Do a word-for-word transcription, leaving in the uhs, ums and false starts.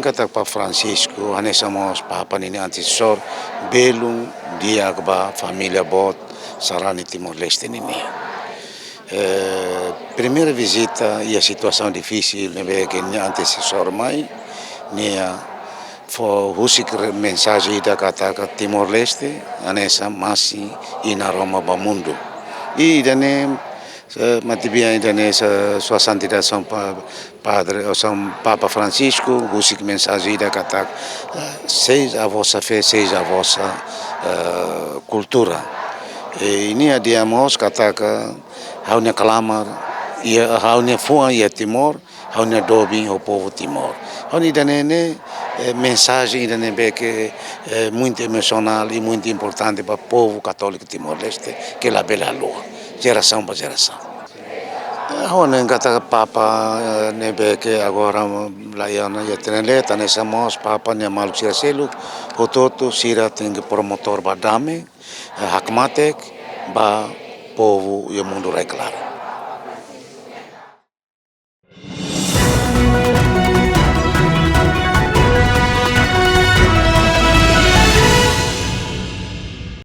Katak Papa Francisco, hanesan mós Papa ninia antesesór, belun di'ak ba família boot sarani Timor-Leste ninia. Eh, primeira vizita iha situasaun difisil ne'ebé ke nia antesesór mai, nia fó husik re-, mensajen ida katak Timor-Leste hanesan masin inan-roma ba mundu. I ida-ne'e, eh, matebian ida-ne'e, Sua Santidade São Pa-, Padre, ou São Papa Francisco, husik mensajen ida katak, eh, seja a vossa fé, seja a vossa, eh, cultura. I nia dehan mós katak, eh, ha'u-nia klamar, iha ha'u-nia fuan iha Timor, ha'u-nia doben ho povu Timor. Ha'u-nia ida-ne'e ne'e, eh, mensajen ida ne'ebé ke, eh, muitu emosionál i muitu importante ba povu katóliku Timor-Leste, ke labele haluha, jerasaun ba jerasaun. Eh, ha'u hanoin katak Papa, eh, ne'ebé ke agora la iha ona iha tinan leten, hanesan mós Papa nia maluk sira seluk, hotu-hotu sira tenke promotór ba dame, eh, hakmatek ba povu iha mundu rai-klaran.